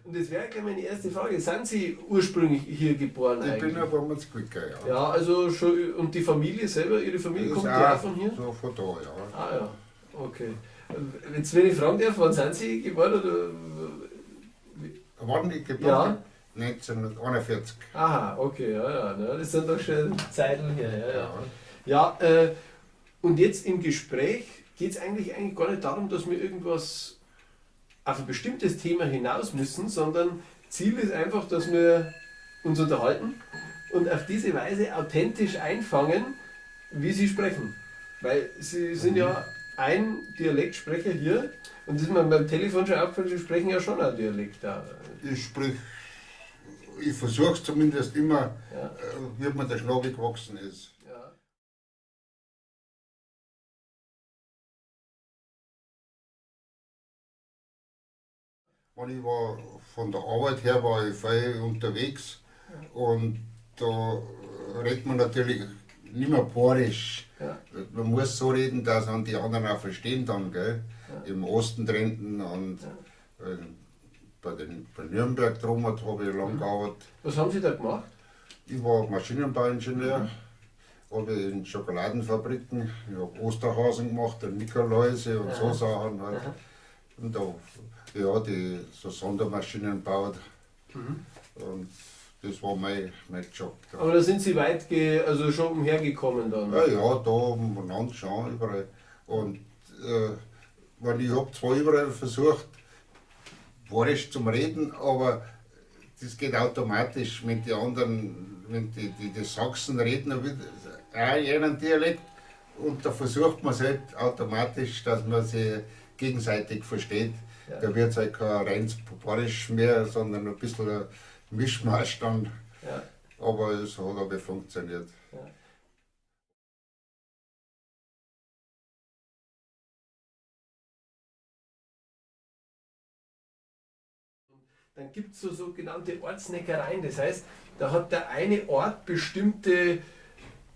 Und das wäre gleich meine erste Frage. Sind Sie ursprünglich hier geboren Ich bin eigentlich? ein Wormansquicker, ja. Ja, also schon, und die Familie selber, Ihre Familie Das kommt ist ja auch von hier? So von da, ja. Ah ja, okay. Jetzt, wenn ich fragen darf, wann sind Sie geboren? Oder? Wann ich geboren bin? 1941. Aha, okay, ja, ja, ne, das sind doch schon Zeiten her, ja, ja. Ja. Ja, und jetzt im Gespräch geht es eigentlich gar nicht darum, dass wir irgendwas auf ein bestimmtes Thema hinaus müssen, sondern Ziel ist einfach, dass wir uns unterhalten und auf diese Weise authentisch einfangen, wie sie sprechen. Weil sie sind ja ein Dialektsprecher hier und das ist mir beim Telefon schon aufgefallen, sie sprechen ja schon ein Dialekt da. Ich sprich, ich versuche es zumindest immer, Ja. wie mir der Schnabel gewachsen ist. Ja. Wenn ich war, von der Arbeit her war ich viel unterwegs und da redet man natürlich nicht mehr bayerisch. Ja. Man muss so reden, dass man die anderen auch verstehen dann, gell? Im Osten dritten und bei Nürnberg drum habe ich lang gearbeitet. Was haben Sie da gemacht? Ich war Maschinenbauingenieur, habe in Schokoladenfabriken, ich habe Osterhasen gemacht und Nikoläuse und so Sachen halt. Und da, ja, die so Sondermaschinen gebaut. Und das war mein Job. Da. Aber da sind Sie weit, ge also schon umhergekommen dann. Ja, ja, da umeinander schon überall. Und ich habe zwar überall versucht, bayerisch zum Reden, aber das geht automatisch, wenn die anderen, wenn die Sachsen reden, dann wird auch ihren Dialekt. Und da versucht man es halt automatisch, dass man sich gegenseitig versteht. Ja. Da wird es halt kein reines Bayerisch mehr, sondern ein bisschen ein Mischmasch dann. Ja. Aber es hat aber funktioniert. Ja. Dann gibt es so sogenannte Ortsneckereien. Das heißt, da hat der eine Ort bestimmte,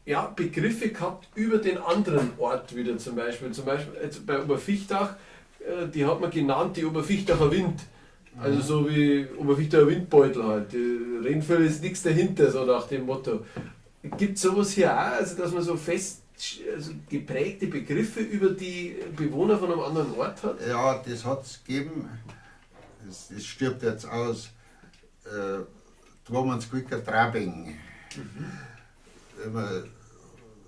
ja, Begriffe gehabt über den anderen Ort wieder zum Beispiel. Zum Beispiel jetzt bei Oberviechtach, die hat man genannt die Oberviechtacher Wind. Also so wie Oberviechtacher Windbeutel halt. Die Rennfell ist nichts dahinter, so nach dem Motto. Gibt es sowas hier auch, also dass man so fest, also geprägte Begriffe über die Bewohner von einem anderen Ort hat? Ja, das hat es gegeben. Es stirbt jetzt aus. Dwormansquicker Trabing. Wenn man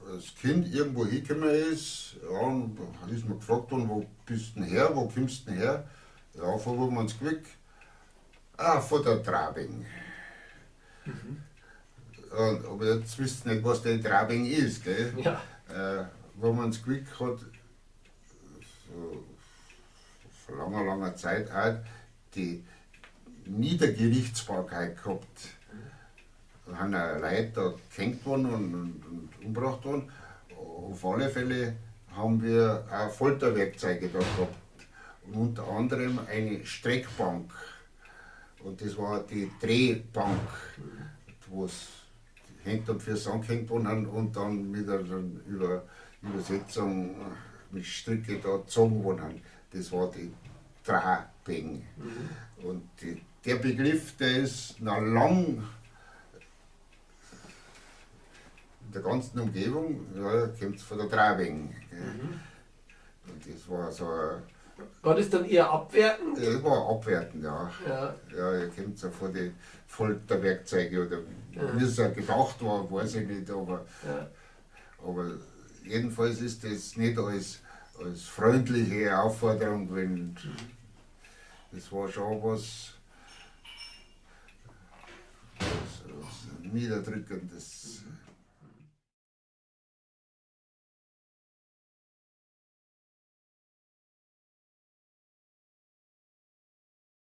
als Kind irgendwo hingekommen ist, ja, und ist man gefragt worden, wo bist du denn her, wo kommst du denn her? Ja, von Wurmansquick. Ah, von der Trabing. Und, aber jetzt wisst ihr nicht, was der Trabing ist, gell? Ja. Wurmansquick hat so vor langer, langer Zeit auch die Niedergerichtsbarkeit gehabt. Da sind auch Leute da gehängt worden und umgebracht worden. Auf alle Fälle haben wir auch Folterwerkzeuge da gehabt. Und unter anderem eine Streckbank. Und das war die Drehbank, wo es hängt und fürs angehängt worden und dann wieder dann über Übersetzung mit Stricke da gezogen worden. Das war die Trabing. Und der Begriff, der ist noch lang in der ganzen Umgebung, ja, kommt von der Trabing. Gell. Und das war so ein War das dann eher abwertend? Ja, das war abwertend, ja. Ja. Ja, ihr kennt ja von den Folterwerkzeugen oder wie es ja gedacht war, weiß ich nicht, aber jedenfalls ist das nicht als freundliche Aufforderung, wenn das war schon was Niederdrückendes.